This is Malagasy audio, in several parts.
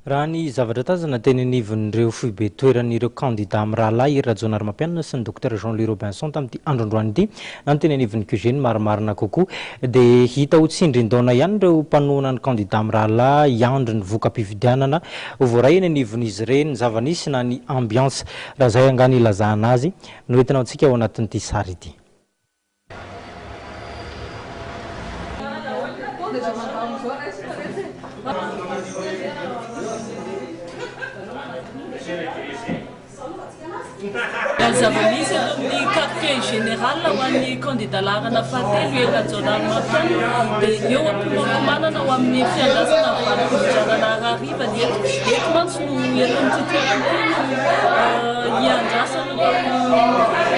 Raha ny zavatra tazana teny anivon'ireo foibe toeran'ireo kandida mirahalahy Hery Rajaonarimampianina sy ny Dokotera Jean Louis Robinson tamin'ity andro androany ity, na ny teny anivon'ny QG ny marimarina kokoa, dia hita ho tsindrin-daona ihany ireo mpanohana ny kandida mirahalahy hiandry ny voka-pifidianana ho voaray eny anivon'izy ireny. Ny zava-nisy na ny ambiance, raha izay angaha no ilazana azy, no entina ho antsika ao anatin'ity sary ity. Ny zava-misy eto amin'ny quartier général ho an'ny kandida laharana fahatelo Hery Rajaonarimampianina dia eo am-piomankomanana ho amin'ny fiandrasana valim-pifidianana hariva ny eto. Eto mantsy no eto amin'ity toerana ity no hiandrasana ireo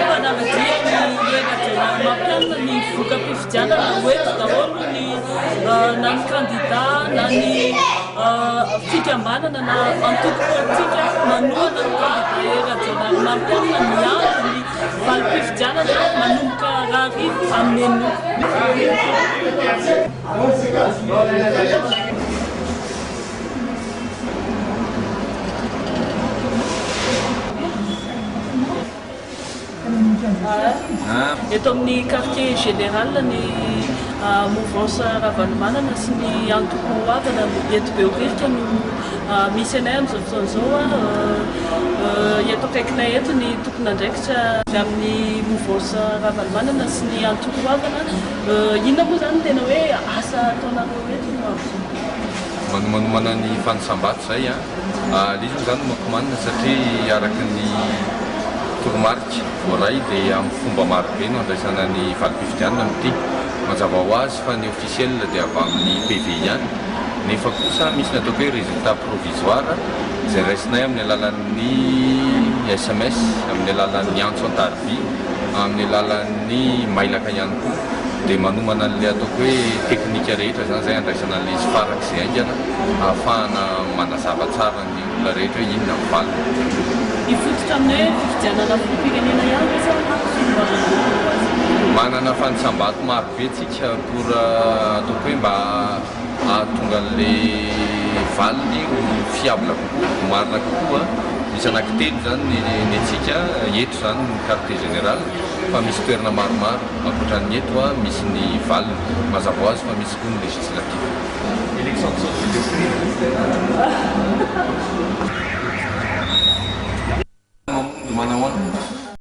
mpanara-dia ny Hery Rajaonarimampianina ny voka-pifidianana. Ho eto daholo ny na ny kandida na ny fikambanana na antoko politika manohana ny kandida Hery Rajaonarimampianina miandry ny valim-pifidianana manomboka rahariva amin'ny enina ora. Eto amin'ny quartier général ny mouvance Ravalomanana sy ny antoko Havana eto Behoririka no misy anay amin'izao fotoana izao. Eto akaikinay eto ny tompon'andraikitra avy amin'ny mouvance Ravalomanana sy ny antoko Havana. Inona moa izany no tena hoe asa ataonareo eto amin'izao? Manomanomana ny fanisam-bato izay an! Ilay izy moa izany nomakomanina satria araka ny toromarika voaray dia amin'ny fomba marobe no andraisana ny valim-pifidianana amin'ity. Mazava ho azy fa ny officiel dia avy amin'ny PV ihany nefa kosa misy ny ataoko hoe résultat provisoire izay raisinay amin'ny alalan'ny sms, amin'ny alalan'ny antso an-tariby, amin'ny alalan'ny mailaka ihany koa. Dia manomana an'ilay ataoko hoe teknika rehetra izany izay handraisana an'ilay izy farak'izay haingana ahafahana manazava tsara ny olona rehetra hoe inona ny valiny. Hifototra amin'ny hoe fifidianana filoham-pirenena ihany ve sa solombavambahoaka koa aza? Manana fanisam-bato maro be tsika pour ataoko hoe mba hahatonga an'ilay valiny ho fiable kokoa, ho marina kokoa. Misy anankitelo izany ny antsika, eto izany ny quartier général fa misy toerana maromaro. Ankoatra ny eto, misy ny valiny. Mazava ho azy fa misy koa ny législative.